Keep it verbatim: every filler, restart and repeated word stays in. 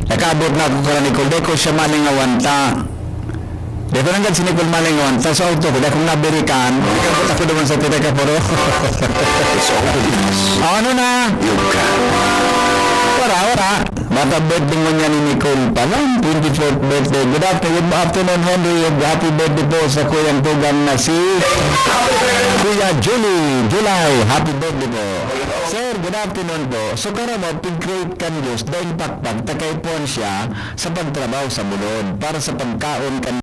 Nakaabot na ako kay Nicole, dai ko siya malingawanta. Dai ko nanggad si Nicole malingawanta sa auto ko, dai akong nabirikan. Ikabot ako naman sa pinakapuro. Ano na? Wala, wala. Baka birthday mo niya ni Nicole pa lang, twenty-fourth birthday. Good afternoon, good afternoon, Henry. Happy birthday po sa kuyang tugang na si Kuya Julie. July, happy birthday po. Sir, good afternoon po. So, karamo, pig-create kan Diyos, daing pakpak, ta kaipuhan siya sa pagtrabaho sa bulod, para sa pagkaon kan